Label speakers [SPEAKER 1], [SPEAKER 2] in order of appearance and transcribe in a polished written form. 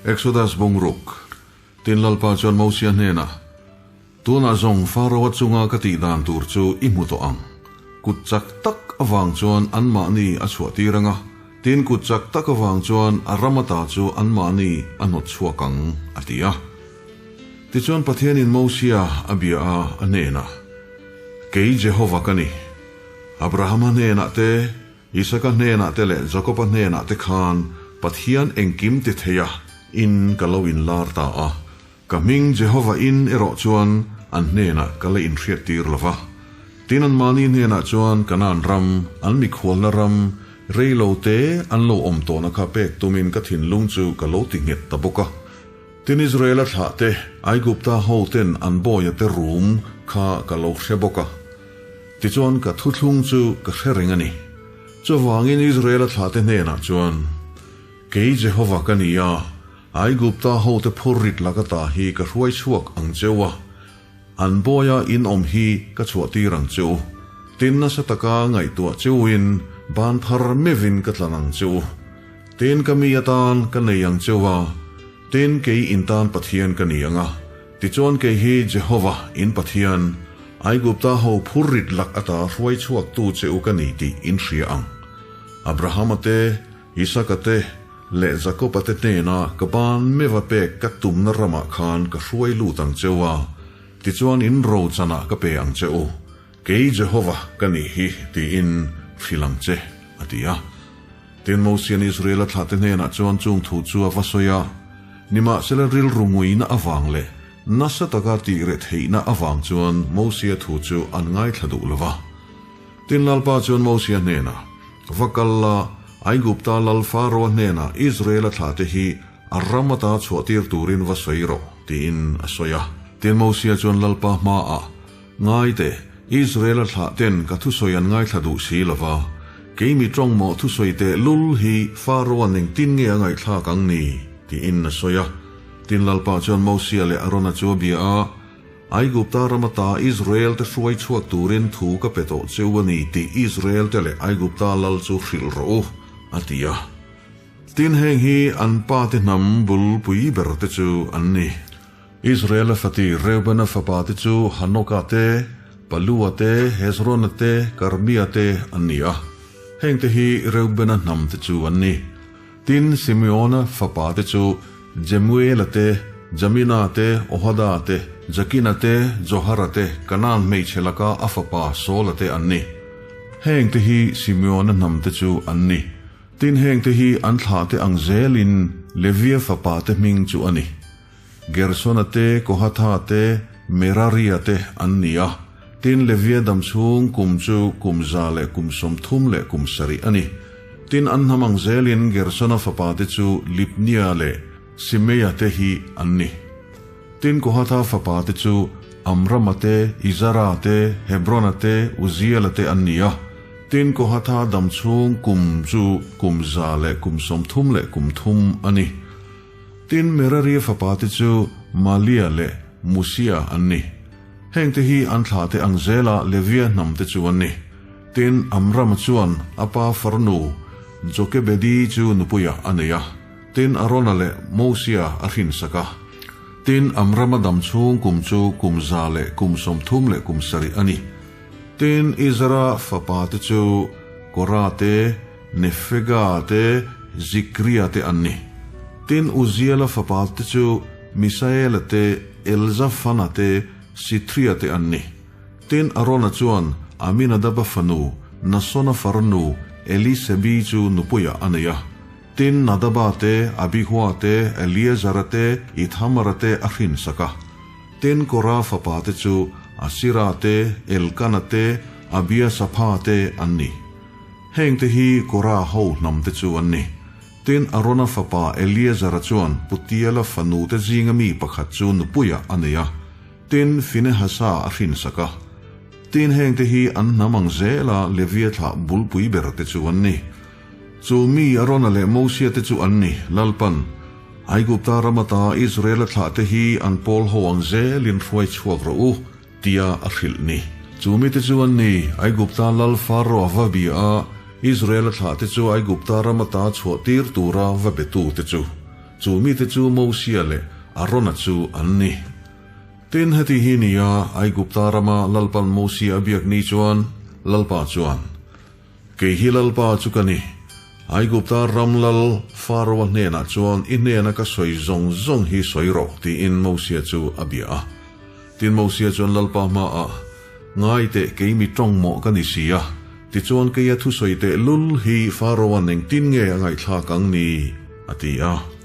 [SPEAKER 1] Exodus bungruk, Tin Lalpa chuan Mosia hnenah, Tunah zawng Pharaoh-a chunga ka tih dan tur chu i hmu tawh ang. Kut chak tak avang chuan anmahni a chhuah tir ang a, tin kut chak tak avang chuan a ram ata chu anmahni a hnawt chhuak ang, a ti a. Tichuan Pathianin Mosia a bia a, a hnenah, Kei Jehova ka ni. Abrahama hnenah te, Isaka hnenah te leh Jakoba hnenah te khan Pathian engkim ti theia in ka lo inlar ta a. Ka hming Jehova in erawh chuan an hnenah ka la inhriattir lo va. Tin anmahni hnenah chuan Kanaan ram, an mikhualna ram, rei lo te an lo awm tawhna kha pek tumin ka thinlung chu ka lo ti nghet ta bawk a. Tin Israela thlah te, Aigupta hoten an bawia te rum kha ka lo hre bawk a. Tichuan ka thuthlung chu ka hre reng a ni. Chuvangin Israela thlah te hnenah chuan, Kei Jehova ka ni a, Aigupta hote phur rit laka ta hi ka hruai chhuak ang cheu a, an bawia in awm hi ka chhuah tir ang che u. Tin nasa taka ngaihtuah cheuin ban thar meuhin ka tlan ang che u. Tin ka mi atan ka nei ang cheu a, tin kei in tan Pathian ka ni ang a. Tichuan kei hi Jehova in Pathian, Aigupta ho phur rit lak ata hruai chhuaktu che u ka ni tih in hria ang. Abrahama te, Isaka te leh Jakoba te hnena ka ban meva pek ka tumna ramah khan ka hruai lut ang che u a, tichuan in rochanah ka pe ang che u, kei Jehova ka nih hi tiin hrilh ang che, a ti a. Tin, Mosian Israela thlahte hnenah chuan chung thu chu a va sawi a, nimahsela rilru nguina avang leh nasa taka tih reh theihna avang chuan Mosia thu chu an ngaithla duh lo va. Tin, Lalpa chuan Mosia hnenah, Va kal la, Aigupta lal Faroa hnenah Israela thlahte hi a ram ata chhuahtir turin va sawi rawh, tiin a sawi a. Tin, Mosia chuan Lalpa hmaah, Ngai teh, Israela thlahten ka thusawi an ngaithla duh si lo va, kei mi tawngmawh thusawi teh lul hi Faroa'n engtin nge a ngaihthlak ang ni? tiin a sawi a. Tin, Lalpa chuan Mosia leh Arona chu a bia a, Aigupta ram ata Israel-te hruai chhuak turin thu ka pe tawh che u a ni tih Israel-te leh Aigupta lal chu hrilh rawh u, a ti a. Tin, heng hi an pate hnam bulpui berte chu an ni. Israel-a fati Reubena fapate chu Hanoka te, Palua te, Hezrona te, Karmia te an ni a. Hengte hi Reubena hnamte chu an ni. Tin, Simeona fapate chu Jemuela te, Jamina te, Ohada te, Jakina te, Johara te, Kanaan hmeichhe laka a fapa Saula te an ni. Hengte hi Simeona hnamte chu an ni. Tin, hengte hi an thlahte ang zelin Levia fapate hming chu a ni. Gersona te, Kohatha te, Meraria te an ni a. Tin, Levia dam chhung kum chu kum 130 leh kum sarih a ni. Tin, an hnam ang zelin Gersona fapate chu Libnia leh Simeia te hi an ni. Tin, Kohatha fapate chu Amrama te, Izara te, Hebrona te, Uziela te an ni a. Tin, Kohatha dam chhung kum chu kum 133 leh kum thum a ni. Tin, Meraria fapate chu Malia leh Musia an ni. Hengte hi an thlahte ang zela Levia hnamte chu an ni. Tin, Amrama chuan a pa farnu Jokebedi chu nupuiah a nei a, tin, Arona leh Mosia a hrinsak a. Tin, Amrama dam chhung kum chu kum 137 leh kum sarih a ni. Tin, Izara fapate chu Kora te, Nefega te, Zikria te an ni. Tin, Uziela fapate chu Misaela te, Elzafana te, Sithria te an ni. Tin, Arona chuan Aminadaba fanu, Nasona farnu, Elisebi chu nupuiah a nei a. Tin, Nadaba te, Abihua te, Eleazara te, Ithamara te a hrinsak a. Tin, Kora fapate chu Asira te, Elkana te, Abiasapha te an ni. Hengte hi Kora ho hnamte chu an ni. Tin, Arona fapa Eleazara chuan Putiela fanute zinga mi pakhat chu nupuiah a nei a, tin, Finehasa a hrinsak a. Tin, hengte hi an hnam ang zela Levia thlah bulpui berte chu an ni. Chu mi Arona leh Mosia te chu an ni, Lalpan, Aigupta ram ata Israela thlahte hi an pawl ho ang zelin hruai chhuak rawh u, tia a hrilh ni. Chu mite chu an ni, Aigupta lal Faro a va bia a, Israela thlahte chu Aigupta ram ata chhuah tir tura va betute chu. Chu mite chu Mosia leh Arona chu an ni. Tin, heti hi nia Aigupta rama Lalpan Mosia a biak ni chuan Lalpa chuan, Kei hi Lalpa chu ka ni. Aigupta ram lal Faraoa hnenah chuan i hnena ka sawi zawng zawng hi sawi rawh, tiin Mosia chu a bia a. Tin, Mosia chuan Lalpa hmaah, Ngai teh, kei mi tawng mawh ka ni si a, tichuan keia thusawi teh lul hi Faraoa'n engtin nge a ngaihthlak ang ni? a ti a.